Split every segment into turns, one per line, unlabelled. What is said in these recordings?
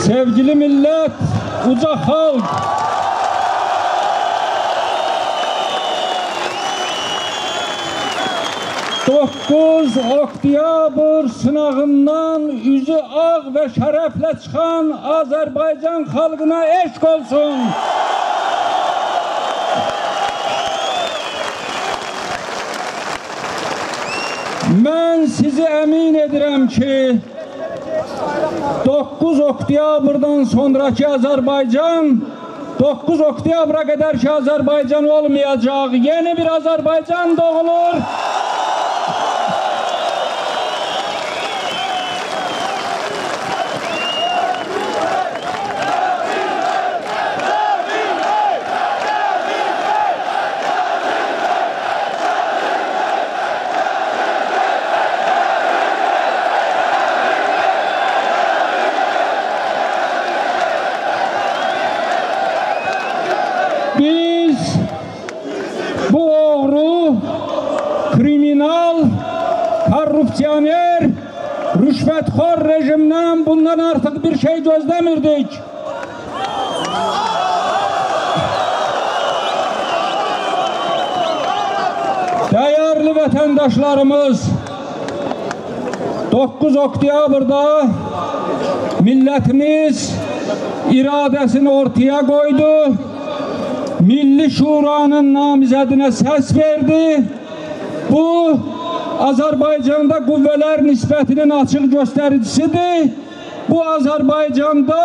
Sevgili millet, uca xalq, 9 oktyabr sınağından üzü ağ və şərəflə çıxan Azərbaycan xalqına eşq olsun. Mən sizi əmin edirəm ki, 9 oktyabrdan sonraki Azərbaycan, 9 oktyabra qədər ki Azərbaycan olmayacaq, yeni bir Azərbaycan doğulur. Biz bu oğru, kriminal, korrupsioner, rüşvetxor rejimdən bundan artıq bir şey gözləmirdik. Dəyərli vətəndaşlarımız, 9 oktyabrda millətimiz iradəsini ortaya qoydu. Milli Şuranın namizədinə səs verdi. Bu, Azərbaycanda qüvvələr nisbətinin açıq göstəricisidir. Bu, Azərbaycanda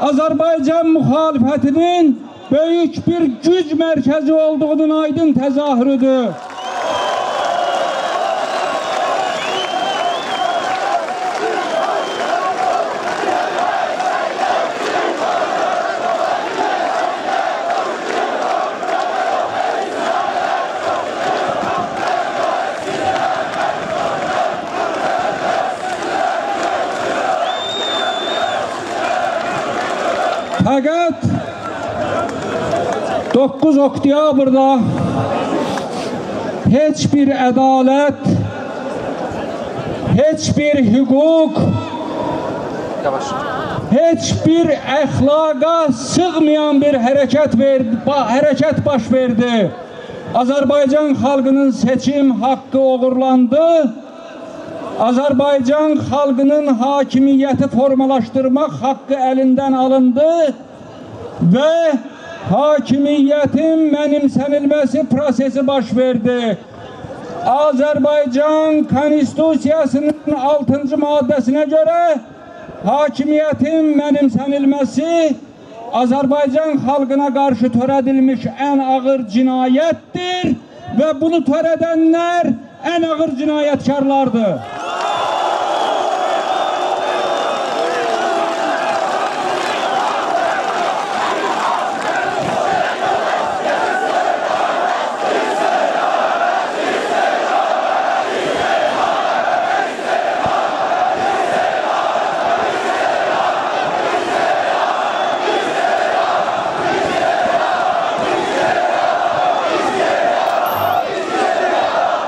Azərbaycan müxalifətinin böyük bir güc mərkəzi olduğunun aydın təzahürüdür. Fəqət 9 oktyabrda heç bir ədalət, heç bir hüquq, heç bir əxlaqa sığmayan bir hərəkət baş verdi. Azərbaycan xalqının seçim haqqı oğurlandı. Azərbaycan xalqının hakimiyyəti formalaşdırmaq haqqı əlindən alındı və hakimiyyətin mənimsənilməsi prosesi baş verdi. Azərbaycan Konstitusiyasının 6-cı maddəsinə görə hakimiyyətin mənimsənilməsi Azərbaycan xalqına qarşı törədilmiş ən ağır cinayətdir və bunu törədənlər ən ağır cinayətkarlardır.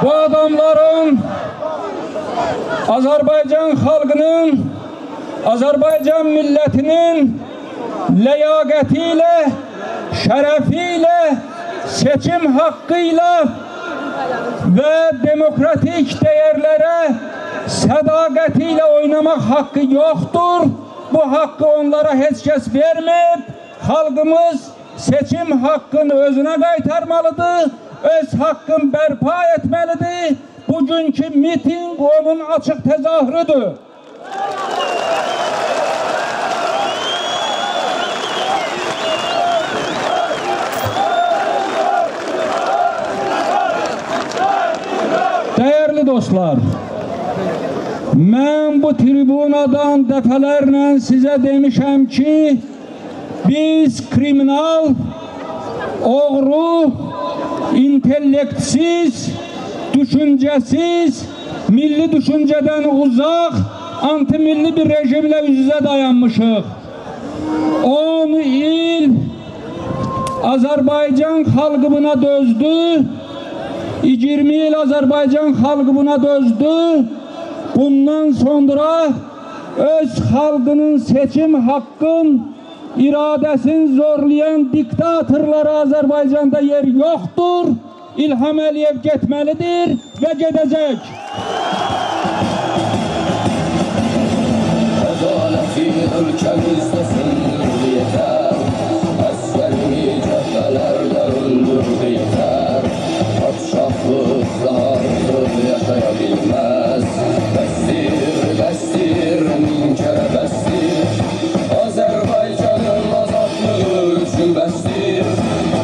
Bu adamların, Azərbaycan xalqının, Azərbaycan millətinin ləyaqəti ilə, şərəfi ilə, seçim haqqı ilə və demokratik dəyərlərə sədaqəti ilə oynamaq haqqı yoxdur. Bu haqqı onlara heç kəs verməyib. Xalqımız seçim haqqını özünə qaytarmalıdır, öz haqqını bərpa etməlidir. Bugünkü miting onun açıq təzahürüdür. Dəyərli dostlar, mən bu tribunadan dəfələrlə sizə demişəm ki, biz kriminal, oğru, intellektsiz, düşüncəsiz, milli düşüncədən uzaq, antimilli bir rejimlə üz-üzə dayanmışıq. 10 il Azərbaycan xalqı buna dözdü, 20 il Azərbaycan xalqı buna dözdü. Bundan sonra öz xalqının seçim haqqın, iradəsini zorlayan diktatorlara Azərbaycanda yer yoxdur. İlham Əliyev getməlidir və gedəcək.
Ədaleti ölkəmizdə söndürdü yetər, əsgərimi cəbhələrdə öldürdü yetər. Padşahlıqla artıq yaşaya bilməz. Bəsdir, bəsdir, min kərə bəsdir. Azərbaycanın azadlığı üçün bəsdir.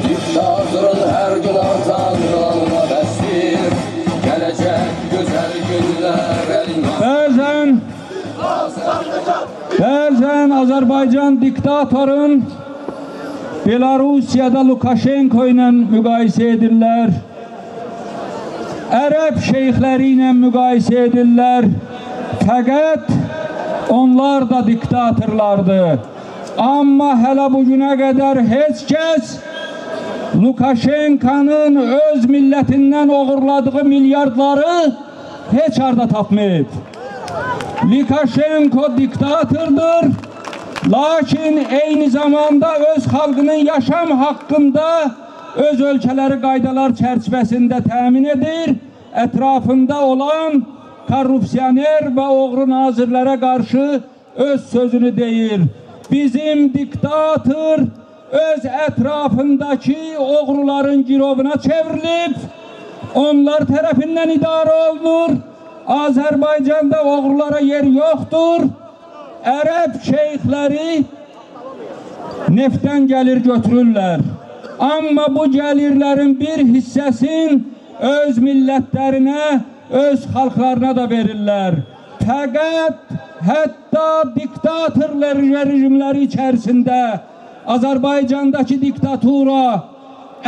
Diktatorun hər gün artan qanına bəsdir. Gələcək gözəl günlər əlimə.
Bəzən Azərbaycan diktatorun Belarusiyada Lukashenko ilə müqayisə edirlər. Ərəb şeyxləri ilə müqayisə edirlər. Fəqət onlar da diktatorlardır. Amma hələ bugünə qədər heç kəs Lukashenkonun öz millətindən oğurladığı milyardları heç harda tapmayıb. Lukashenko diktatordur, lakin eyni zamanda öz xalqının yaşam haqqında öz ölkələri qaydalar çərçivəsində təmin edir, ətrafında olan korrupsioner və oğru nazirlərə qarşı öz sözünü deyir. Bizim diktator öz ətrafındakı oğruların girovuna çevrilib, onlar tərəfindən idarə olunur. Azərbaycanda oğrulara yer yoxdur. Ərəb şeyxləri neftdən gəlir götürürlər. Amma bu gəlirlərin bir hissəsini öz millətlərinə, öz xalqlarına da verirlər. Fəqət hətta diktatorlar rejimləri içərisində Azərbaycandakı diktatura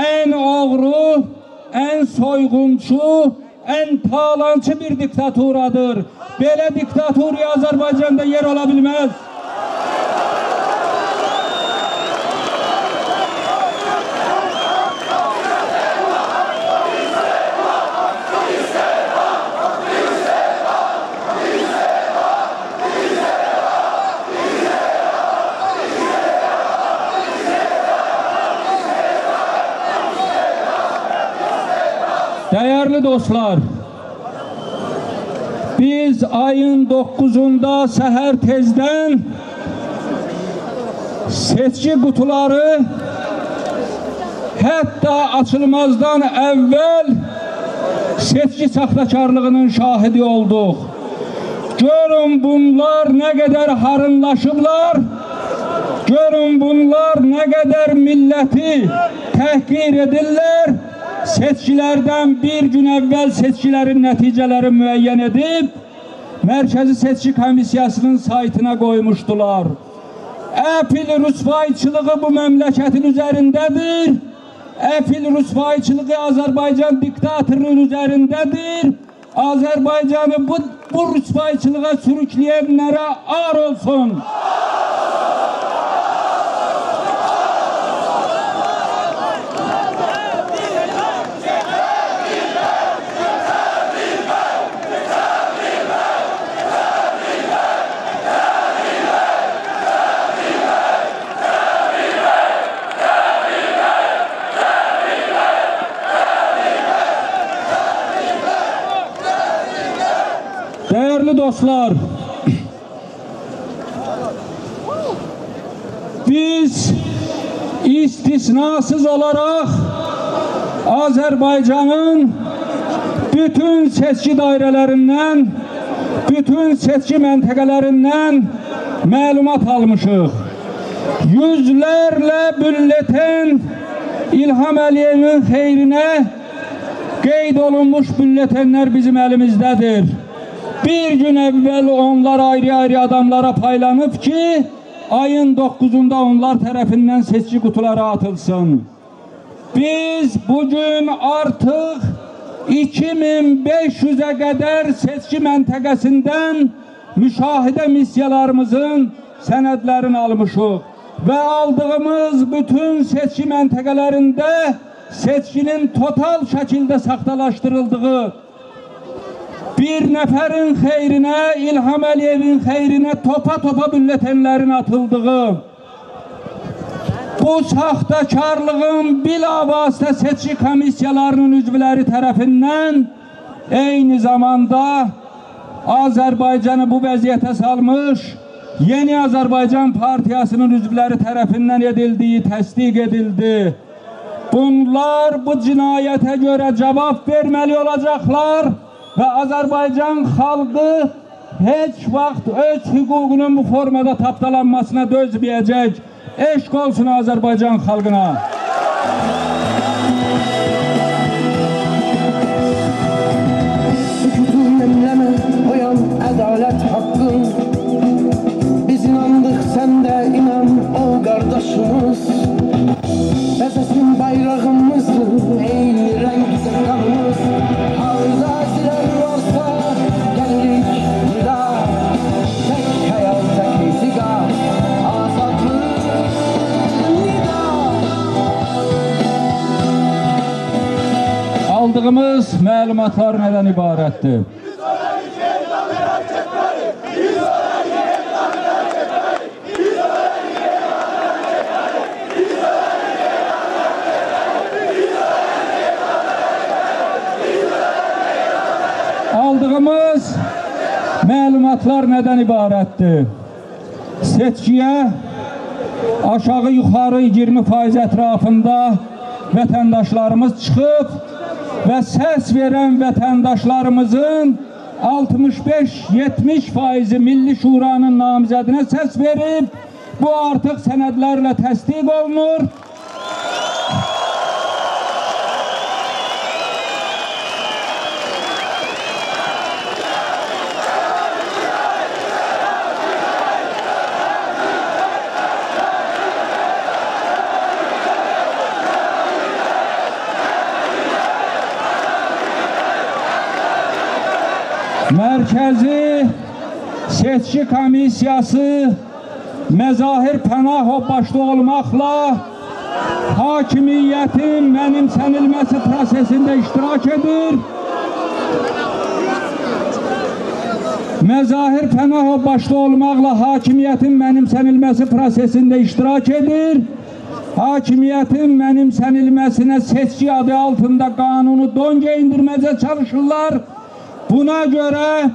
ən oğru, ən soyğunçu, ən talançı bir diktaturadır. Belə diktaturaya Azərbaycanda yer ola bilməz. Değerli dostlar, biz ayın 9'unda səhər tezdən seçki qutuları hətta açılmazdan əvvəl seçki saxtakarlığının şahidi olduq. Görün bunlar nə qədər harınlaşıblar, görün bunlar nə qədər milləti təhqir edirlər. Seçkilərdən bir gün əvvəl seçkilərin nəticələri müəyyən edib, Mərkəzi Seçki Komissiyasının saytına qoymuşdular. Əfil rüsvayçılığı bu məmləkətin üzərindədir. Əfil rüsvayçılığı Azərbaycan diktatorunun üzərindədir. Azərbaycanı bu rüsvayçılığa sürükləyənlərə ar olsun. Değerli dostlar, biz istisnasız olaraq Azərbaycanın bütün seçki dairələrindən, bütün seçki məntəqələrindən məlumat almışıq. Yüzlərlə bülleten İlham Əliyevin xeyrinə qeyd olunmuş bülletenlər bizim əlimizdədir. Bir gün əvvəl onlar ayrı-ayrı adamlara paylanıb ki, ayın 9'unda onlar tərəfindən seçki qutuları atılsın. Biz bugün artıq 2500'e qədər seçki məntəqəsindən müşahidə missiyalarımızın sənədlərini almışıq və aldığımız bütün seçki məntəqələrində seçkinin total şəkildə saxtalaşdırıldığı, Bir nəfərin xeyrinə, İlham Əliyevin xeyrinə topa-topa bülletenlərin atıldığı, bu saxtakarlığın bilavasitə seçki komissiyalarının üzvləri tərəfindən eyni zamanda Azərbaycanı bu vəziyyətə salmış Yeni Azərbaycan Partiyasının üzvləri tərəfindən edildiyi təsdiq edildi. Bunlar bu cinayətə görə cavab verməli olacaqlar və Azərbaycan xalqı heç vaxt öz hüququnun bu formada tapdalanmasına dözməyəcək. Eşq olsun Azərbaycan xalqına.
Sükutu nemleme oyan adalet hakkın. Biz inandık, sen de inan ol kardeşimiz. Bezesin bayrağımızı eyni renkte kanımız. Harda ezilen varsa gelirik nida. Tek hayal tek itiga azadlık nida.
Aldığımız məlumatlar nədən ibarətdir? Aldığımız məlumatlar nədən ibarətdir? Seçkiyə aşağı yuxarı 20% ətrafında vətəndaşlarımız çıxıb və səs verən vətəndaşlarımızın 65-70% Milli Şuranın namizədinə səs verib. Bu artıq sənədlərlə təsdiq olunur. Mərkəzi Seçki Komissiyası Məzahir Pənahov başda olmaqla hakimiyyətin mənimsənilməsi prosesində iştirak edir. Məzahir Pənahov başda olmaqla hakimiyyətin mənimsənilməsi prosesində iştirak edir. Hakimiyyətin mənimsənilməsinə seçki adı altında qanunu don geyindirməcə çalışırlar. Buna görə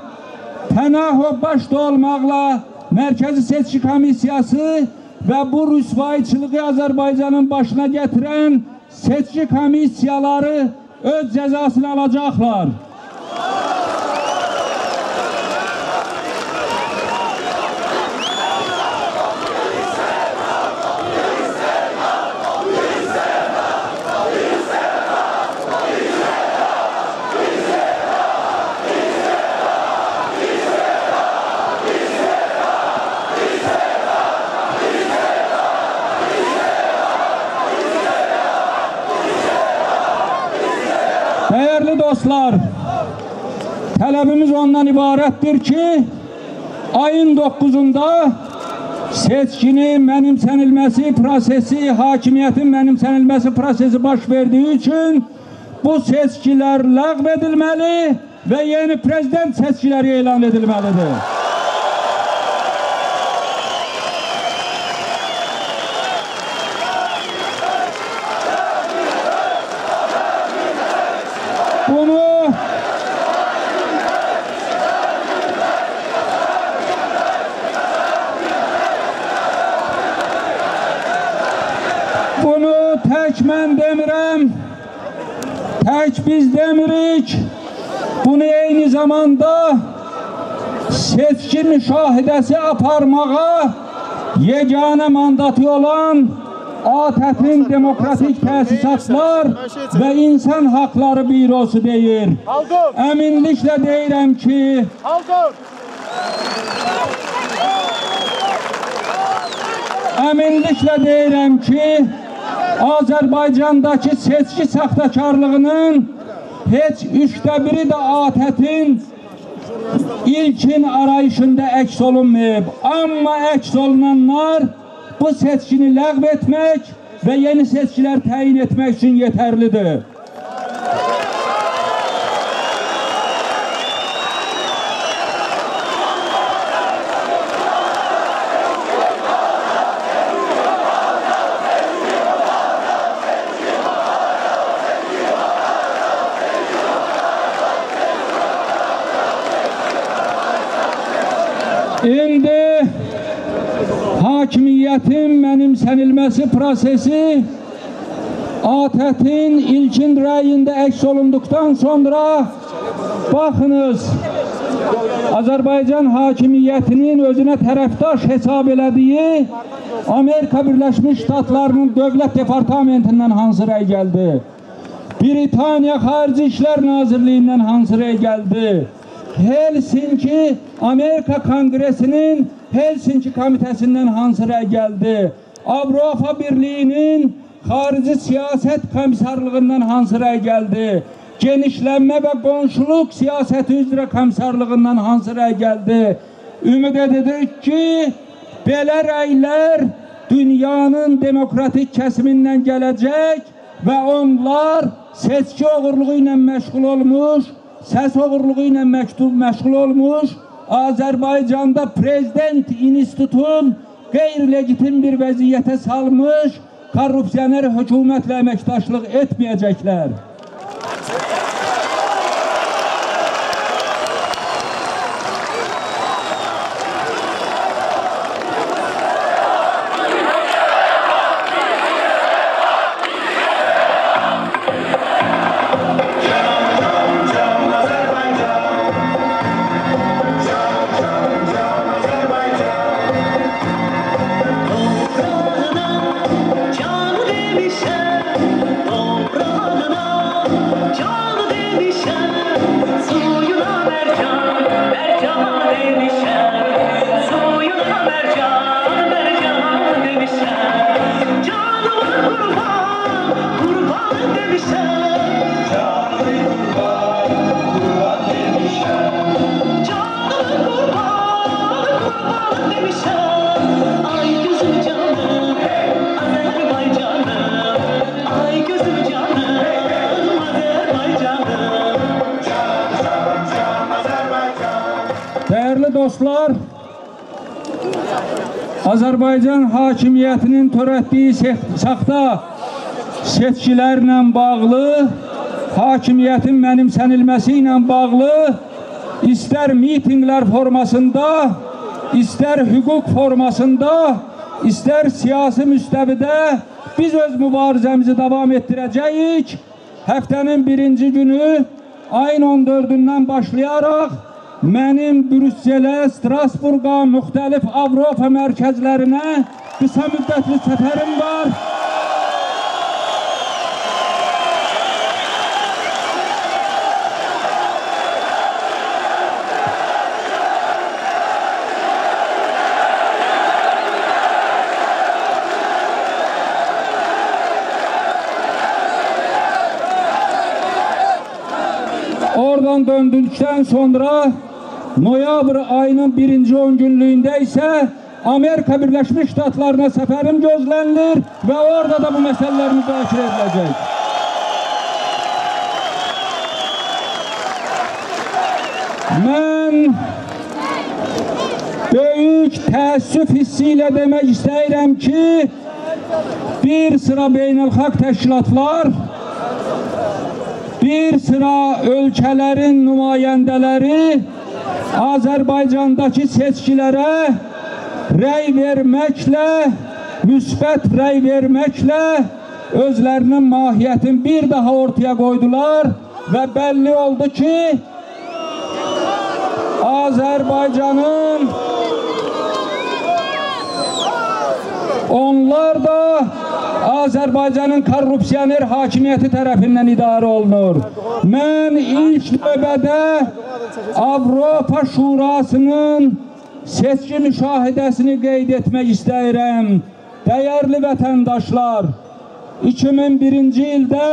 Pənahov başda olmaqla Mərkəzi Seçki Komissiyası və bu rüsvayçılığı Azərbaycanın başına gətirən seçki komissiyaları öz cəzasını alacaqlar. Değerli dostlar, tələbimiz ondan ibarətdir ki, ayın 9-unda seçkinin mənimsənilməsi prosesi, hakimiyyətin mənimsənilməsi prosesi baş verdiyi üçün bu seçkilər ləğv edilməli və yeni prezident seçkiləri elan edilməlidir. Bunu tək mən demirəm, tək biz demirik. Bunu eyni zamanda seçki müşahidəsi aparmağa yeganə mandatı olan ATƏT-in Demokratik Təsisatlar və İnsan Haqları Bürosu deyir. Əminliklə deyirəm ki, Azərbaycandakı seçki saxtakarlığının heç üçdə biri də ATƏT-in ilkin arayışında əks olunmayıb. Amma əks olunanlar bu seçkini ləğv etmək və yeni seçkilər təyin etmək üçün yetərlidir. İndi hakimiyyətin mənimsənilməsi prosesi ATƏT-in ilkin rəyində əks olunduqdan sonra baxınız, Azərbaycan hakimiyyətinin özünə tərəfdaş hesab elədiyi Amerika Birləşmiş Ştatlarının Dövlət Departamentindən hansı rəy gəldi? Britaniya Xarici İşlər Nazirliyindən hansı rəy gəldi? Helsinki Amerika Konqresinin Helsinki Komitəsindən hansı rəy gəldi? Avropa Birliyinin Xarici Siyasət Komissarlığından hansı rəy gəldi? Genişlənmə və qonşuluq siyasəti üzrə komissarlığından hansı rəy gəldi? Ümid edirik ki, belə rəylər dünyanın demokratik kəsimindən gələcək və onlar seçki oğurluğu ilə məşğul olmuş, səs oğurluğu ilə məşğul olmuş, Azərbaycanda prezident institutun qeyri-legitim bir vəziyyətə salmış korrupsioner hökumətlə əməkdaşlıq etməyəcəklər. Dostlar, Azərbaycan hakimiyyətinin törətdiyi saxta seçkilərlə bağlı, hakimiyyətin mənimsənilməsi ilə bağlı, istər mitinqlər formasında, istər hüquq formasında, istər siyasi müstəvidə biz öz mübarizəmizi davam etdirəcəyik. Həftənin birinci günü, ayın 14-dən başlayaraq, mənim Brüsselə, Strasburqa, müxtəlif Avropa mərkəzlərinə qısa müddətli səfərim var. Oradan döndükdən sonra noyabr ayının birinci 10 günlüyündə isə Amerika Birləşmiş Ştatlarına səfərim gözlənilir və orada da bu məsələlər müzakirə ediləcək. Mən böyük təəssüf hissi ilə demək istəyirəm ki, bir sıra beynəlxalq təşkilatlar, bir sıra ölkələrin nümayəndələri Azərbaycandakı seçkilərə rəy verməklə, müsbət rəy verməklə özlərinin mahiyyətini bir daha ortaya qoydular və bəlli oldu ki, Azərbaycanın onlar da Azərbaycanın korrupsioner hakimiyyəti tərəfindən idarə olunur. Mən ilk növbədə Avropa Şurasının seçki müşahidəsini qeyd etmək istəyirəm. Dəyərli vətəndaşlar, 2001-ci ildə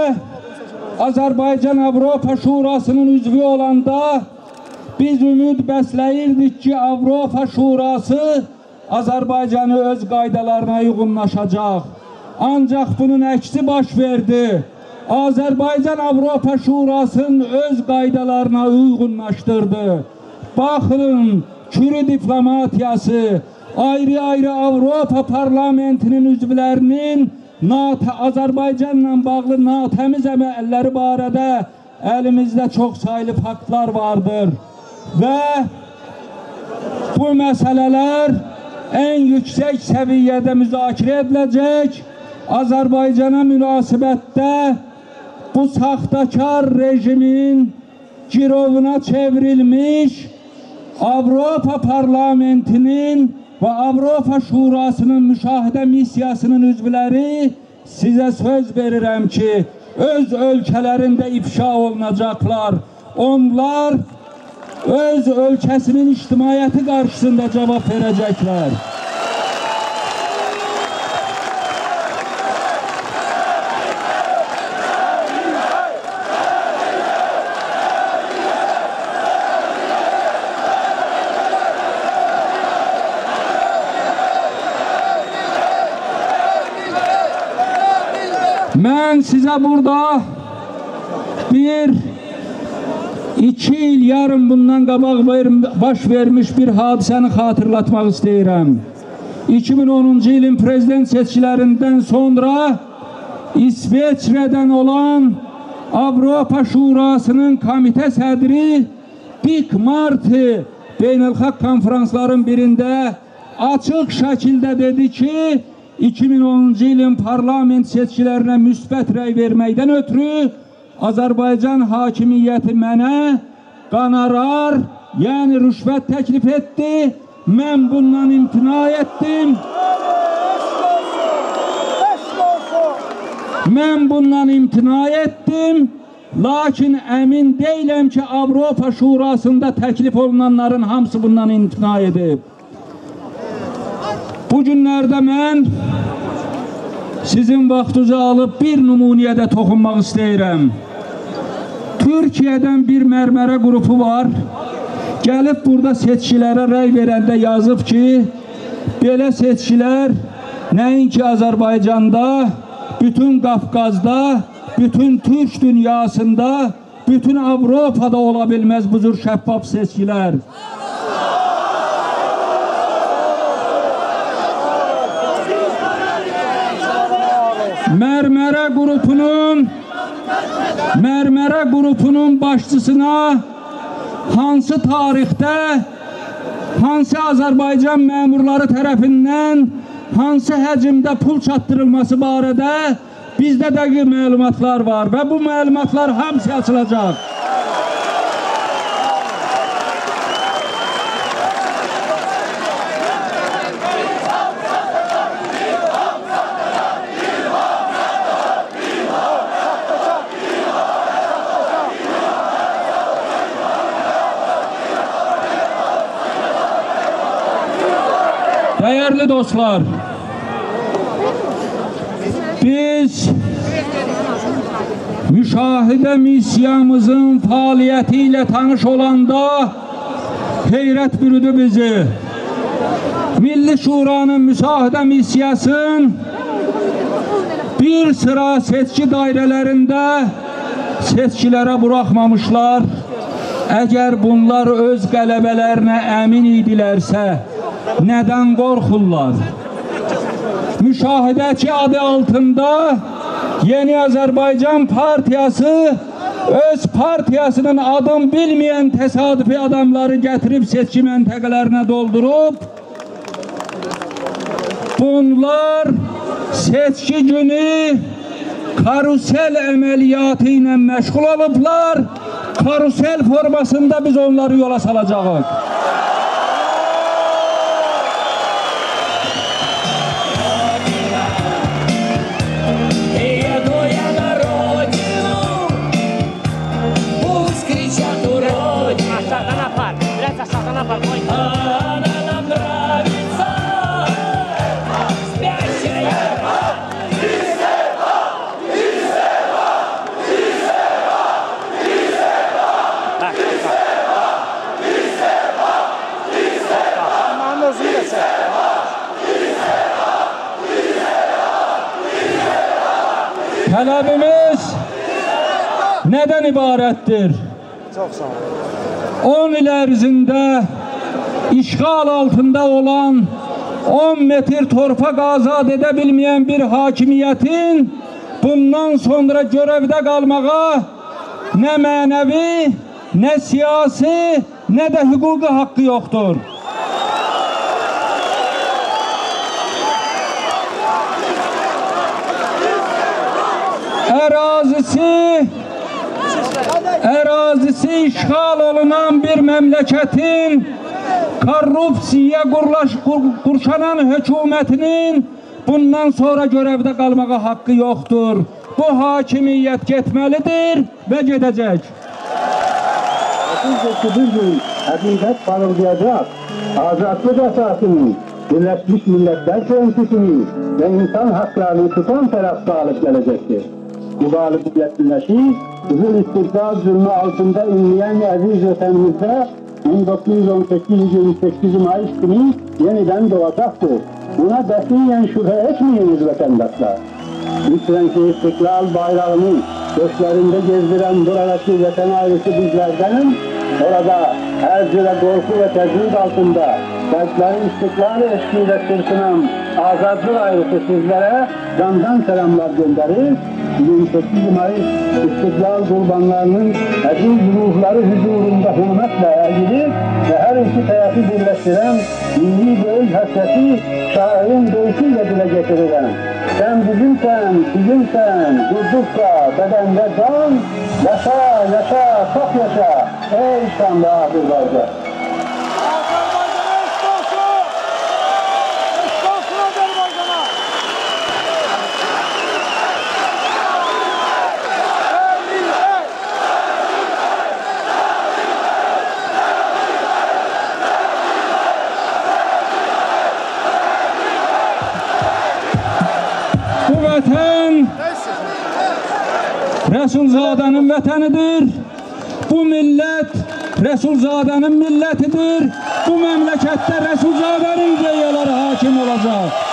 Azərbaycan Avropa Şurasının üzvü olanda biz ümid bəsləyirdik ki, Avropa Şurası Azərbaycanı öz qaydalarına uyğunlaşacaq. Ancaq bunun əksi baş verdi. Azərbaycan Avropa Şurasının öz qaydalarına uyğunlaşdırdı. Baxın, kürü diplomatiyası, ayrı-ayrı Avropa Parlamentinin üzvlərinin Azərbaycanla bağlı natəmiz əməlləri barədə əlimizdə çox saylı faktlar vardır. Və Bu məsələlər ən yüksək səviyyədə müzakirə ediləcək. Azərbaycana münasibətdə bu saxtakar rejimin girovuna çevrilmiş Avropa Parlamentinin və Avropa Şurasının müşahidə missiyasının üzvləri sizə söz verirəm ki, öz ölkələrində ifşa olunacaqlar. Onlar öz ölkəsinin ictimaiyyəti qarşısında cavab verəcəklər. Mən sizə burada 1-2 il yarım bundan qabaq baş vermiş bir hadisəni xatırlatmaq istəyirəm. 2010-cu ilin prezident seçkilərindən sonra İsveçrədən olan Avropa Şurasının komitə sədri Dick Marty beynəlxalq konferansların birində açıq şəkildə dedi ki, 2010-cu ilin parlament seçkilərinə müsbət rəy verməkdən ötürü Azərbaycan hakimiyyəti mənə qonorar, yəni rüşvət təklif etdi. Mən bundan imtina etdim. Mən bundan imtina etdim. Lakin əmin deyiləm ki, Avropa Şurasında təklif olunanların hamısı bundan imtina edib. Bu günlərdə mən sizin vaxtınızı alıb bir nümunəyə də toxunmaq istəyirəm. Türkiyədən bir mərmərə qrupu var. Gəlib burada seçkilərə rəy verəndə yazıb ki, belə seçkilər nəinki Azərbaycanda, bütün Qafqazda, bütün Türk dünyasında, bütün Avropada ola bilməz bu cür şəffaf seçkilər. Mərmərə qrupunun başçısına hansı tarixdə, hansı Azərbaycan məmurları tərəfindən hansı həcmdə pul çatdırılması barədə bizdə dəqiq məlumatlar var və bu məlumatlar hamısı açılacaq. Değerli dostlar, biz müşahidə missiyamızın fəaliyyəti ilə tanış olanda heyrət bürüdü bizi. Milli Şuranın müşahidə missiyasının bir sıra seçki dairələrində seçkilərə buraxmamışlar. Əgər bunlar öz qələbələrinə əmin idilərsə, nədən qorxurlar? Müşahidəçi adı altında Yeni Azərbaycan Partiyası öz partiyasının adını bilməyən təsadüfi adamları gətirib seçki məntəqələrinə doldurub. Bunlar seçki günü karusel əməliyyatı ilə məşğul olublar. Karusel formasında biz onları yola salacağıq. Tələbimiz nədən ibarətdir?
Çox sağ olun.
10 il ərzində işğal altında olan 10 metr torpaq azad edə bilməyən bir hakimiyyətin bundan sonra görevdə qalmağa nə mənəvi, nə siyasi, nə də hüquqi haqqı yoxdur. Ərazisi işğal olunan bir məmləkətin korrupsiya qurşanan hökumətinin bundan sonra görevdə qalmağa haqqı yoxdur. Bu hakimiyyət getməlidir və gedəcək.
Bir gün həqiqət parıldayacaq, azadlık əsasını, Birleşmiş Milletler Prensipini ve insan haklarını tutan taraf galip gelecektir. Bu galibiyet güneşi, Kızıl İstiklal zulmü altında inleyen aziz vatanımızda 1918-28 Mayıs günü yeniden doğacaktır. Buna definen şüphe etmeyiniz vatandaşlar. Üç renkli istiklal bayrağını göçlerinde gezdiren buradaki vatan ailesi bizlerden, orada her cüre korku ve tecrüt altında kalplerin istiklal eşkiyle çırpınan azadlık ayrısı sizlere candan selamlar gönderir. 28 Mayıs İstiklal kurbanlarının aziz ruhları huzurunda hürmetle eğilir ve her iki tarafı birleştiren milli büyük hasreti şairin beytiyle dile getirilen sen bizimsen, bizimsen, durdukça bedende can, yaşa, yaşa, çok yaşa, ey şanlı Azerbaycan!
Bu vətən Rəsulzadənin vətənidir. Bu millət Rəsulzadənin millətidir. Bu məmləkətdə Rəsulzadənin ideyaları hakim olacaq.